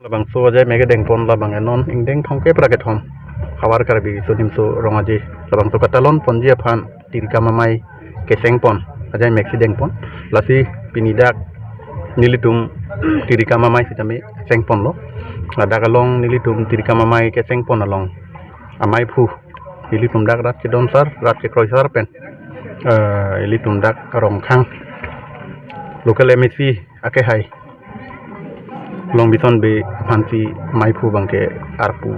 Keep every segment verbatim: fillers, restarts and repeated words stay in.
Labangso ajai mek dengpon labang non ingdeng thomkep ra kethom Havar Karbi Riso Nimso Rong Aje labangso katalon ponji aphan tirikam amei kesengpon ajai mek si dengpon. Lasi pini dak nelitum tirikam amei sitame sengponlo. Ladak along nelitum tirikam amei kesengpon along amei phu nelitum dak rat chedon sar, rat chekroi sar pen, eh, nelitum dak Rongkhang local M A C akehai Longbison Bey aphansi amei phu abangke arpu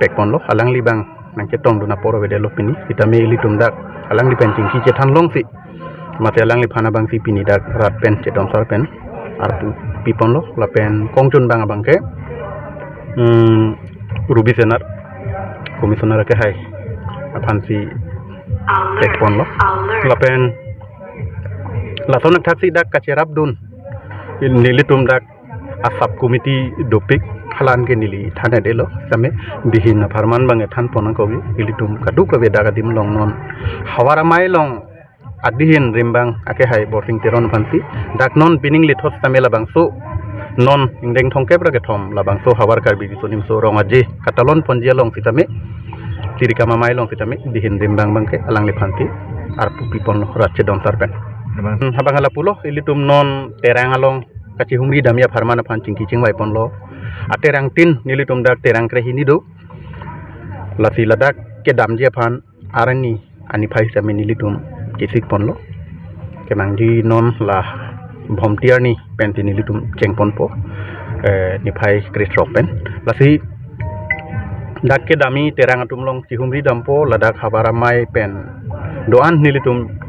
pekponlo. Alangli abang nangchetongdun apor avedetlo pini. Sitame ilitum dak alangli pen chingki chethan longsi mate alangliphan abangsi pini dak rat pen chedon sar pen arpu piponlo. Lapen kongchun abang abangke, hmm, Ruby Senar, Commissioner akehai aphansi pekponlo. Lapen lason akthaksi dak kacherapdun nelitum dak a sub committee dopik halan ke neli than-edetlo. Sitame dihin apharman abang thanpon nangkokji. Ilitum kadokave dak adim along non Havar amei along adihin rimbang akehai Borsing Teron aphansi dak non pining lethot sitame labangso non ingdeng thomkep ra kethom labangso Havar Karbi Riso Nimso Rong Aje katalon ponji along sitame tirikam amei along sitame dihin rimbang abangke alangliphansi arpu piponlo rat chedon sar pen. Rimbang. Hmm, abang hala pulo, ilitum non Terang along kachihumri damji apharman aphan chingki chingvaiponlo. Aterang tin nelitum dak terang krehini do. Lasi ladak kedamji aphan arni aniphai sitame nelitum kesikponlo. Kemangji non la Bhomti arni pensi nelitum chengponpo, eh, niphai krethrok pen. Lasi dak kedamji Terang atum along chihumri dampo, ladak Havar amei pen do-an nelitum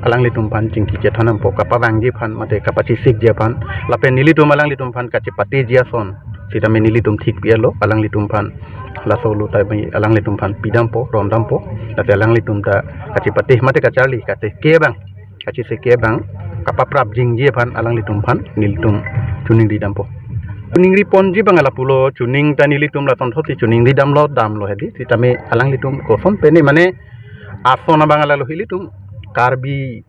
alanglitum aphan chingki chethan dampo, kapavangji aphan mate kapachisikji aphan. Lapen nelitum alanglitum aphan kachepateji ason sitame nelitum thik pi-etlo, alanglitum aphan laso lo tame alanglitum aphan pidampo, rondampo. Lasi alanglitum ta kachepate mate kacharli, kachesik abang, kachesik abang kapaprap jingji aphan alanglitum aphan nelitum choningri dampo. Choningri ponji abang lapulo, choning ta nelitum lasonthotsi choningri damlo, damlo hedi. Sitame alanglitum koson pene mane ason abang lalo, ilitum Karbi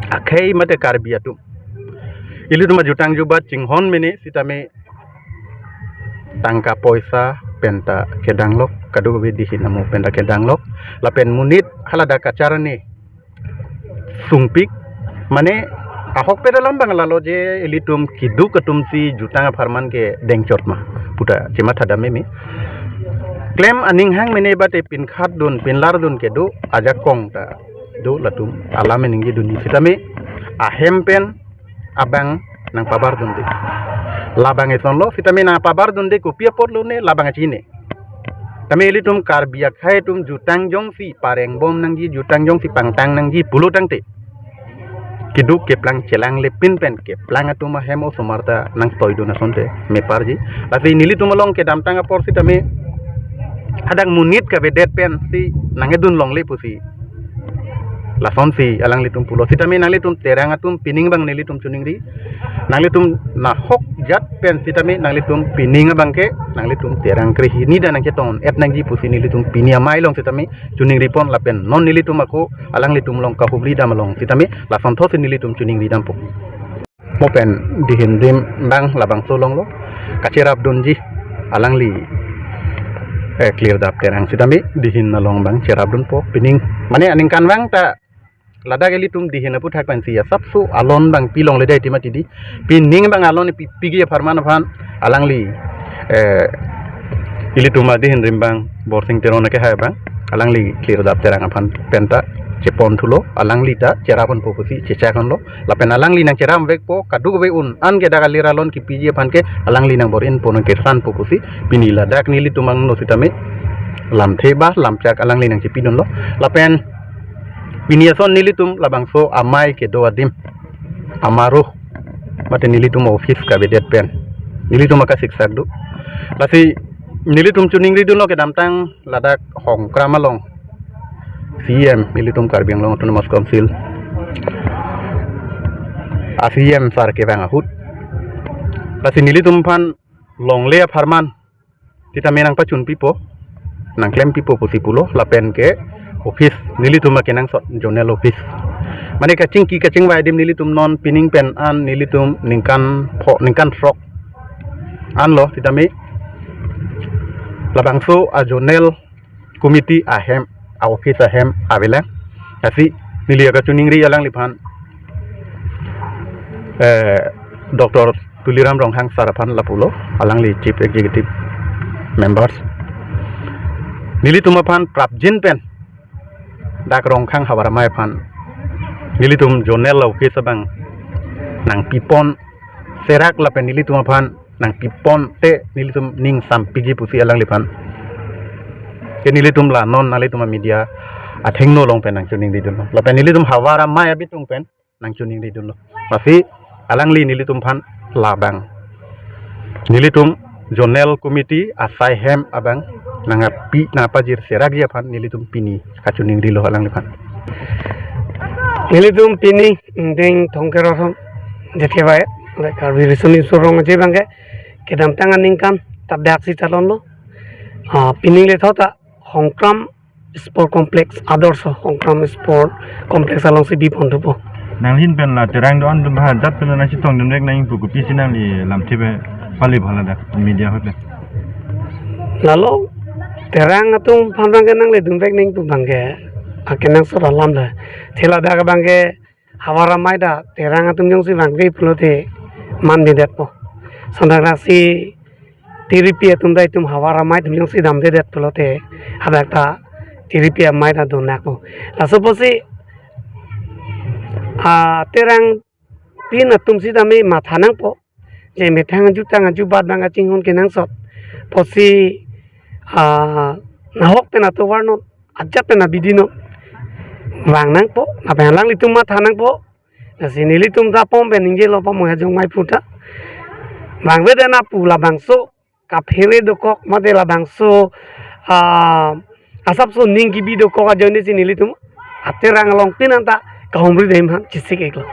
akhei mate Karbi atum, ilitum ajutang jubat chinghon mene sitame tangka poisa penta kedanglok, kadokave dihin amo penta kedanglok. Lapen monit haladak kacharli sungpik, mane ahokpet alam abang lalo je ilitum keduk atumsi jutang apharman ke dengchot ma puta chematha dam meme. Klem aning hang mene bate pinkhatdun, pinlardun kedo ajakong ta do latum alam ningjedunji sitame ahem pen abang nangpabardunde. Labang esonlo sitame nangpabardunde kopi apotlo ne labang achine. Tame ilitum Karbi akhei atum jutang jongsi parengbom nangji, jutang jongsi pangtang nangji pulo tangte keduk keplang chelanglepin pen keplang atum ahem osomar ta nangtoidun asonte meparji. Lasi nelitum along kedamtang apor sitame hadak monit kavedet pensi nangkedun longle pusi lasonsi alanglitum pulo. Sitame nanglitum Terang atum pining abang nelitum choningri. Nanglitum nahok jat pen sitame nanglitum pining abangke nanglitum Terang krehini ta nangchetong-et nangji pusi nelitum pini amei along sitame choningripon lapen non nelitum ako alanglitum along kahumri dam along sitame lasonthotsi nelitum choningri dampo. Mo pen dihin rim abang labangso longlo. Kacherapdunji alangli, eh, Klirdap Terang sitame dihin along abang cherapdunpo. Pining mane aningkanvang ta ladak ilitum dihin aputhak pensi asapso alon abang pilongle dei tima tidi. Pining abang alon pi, piji apharman aphan alangli, eh, ilitum adihin rim abang Borsing Teron akehai abang alangli Klirdap Terang aphan penta cheponthulo, alangli ta cherapponpo pusi chechak-onlo. Lapen alangli nangcherapvekpo, kadokave un-an ke dak alir alon kipiji aphan ke alangli nangbor-inpo, nangkirsanpo pusi pini ladak nelitum angno sitame lamthe ba lamchak alangli nangchepidunlo. Lapen pini ason nelitum labangso amei kedo adim amaro mate nelitum office kavedet pen nelitum akasiksak do. Lasi nelitum choningridunlo kedamtang ladak Hongkram along C E M, ilitum Karbi Anglong Autonomous Council a C E M sar kevang ahut. Lasi nelitum aphan longle apharman sitame nangpachunpipo, nangklempipo pusi pulo, lapen ke office nelitum akenangsot zonal office. Mane kachingki kachingvai adim nelitum non pining pen an nelitum ningkan pho, ningkan throk anlo sitame labangso a-zonal committee ahem, a-office ahem avelang. Lasi neli akachiningri alangliphan, eh, Doctor Tuliram Ronghang sir aphan lapulo, alangli Chief Executive Members. Nelitum aphan prapjin pen dak Rongkhang Havar Amei aphan nelitum zonal office abang nangpipon serak lapen nelitum aphan nangpipon te nelitum ning sampiji pusi alangliphan ke nelitum la non nanglitum media athengno along pen nangchiningridunlo. Lapen nelitum Havar Amei abitung pen nangchiningridunlo. Lasi alangli nelitum aphan labang nelitum zonal committee asai hem abang nangpi nangpajir serakji aphan nelitum pini kachiningrilo alangliphan. Nelitum pini ingdeng thomkep ra thom, jethevai, like, Karbi Riso Nimso Rong Aje abangke kedamtang aningkan ta daksi chalonlo. Ah, pining le thota Hongkram Sport Complex, Adorsho Hongkram Sport Complex alongsi bipon thupo. Nangli pen la Terang do-an atum aphan ajat pen nangchetongdun vek nang pu kopisi nangli lamthe pen pali phala dak media ahut le. Lalo Terang atum aphan abangke nangledun vek nang pu abangke akenangsot alam le. Thela dak abangke Havar Amei ta Terang atum jongsi vangve pulote mandedetpo. Sontak daksi tiripi atum ta itum Havar Amei atum jongsi damdedet pulote hadak ta tiripi amei ta donakpo. Laso apotsi, ah, Terang tin atum sitame matha nangpo. Je methang ajutang ajubat abang kachinghon kenangsot. Apotsi, ah, nahok pen atovar non, ajat pen abidi non vang nangpo, lapen alanglitum matha nangpo. Lasi nelitum ta pom pen ningjelo pamo ajong mai puta. Vangvedet na pu labangso kaphere dokok mate labangso, ah, asapso ning kebi dokok ajoinesi nelitum a-Terang along tin anta kahumri dam aphan chesik-iklo.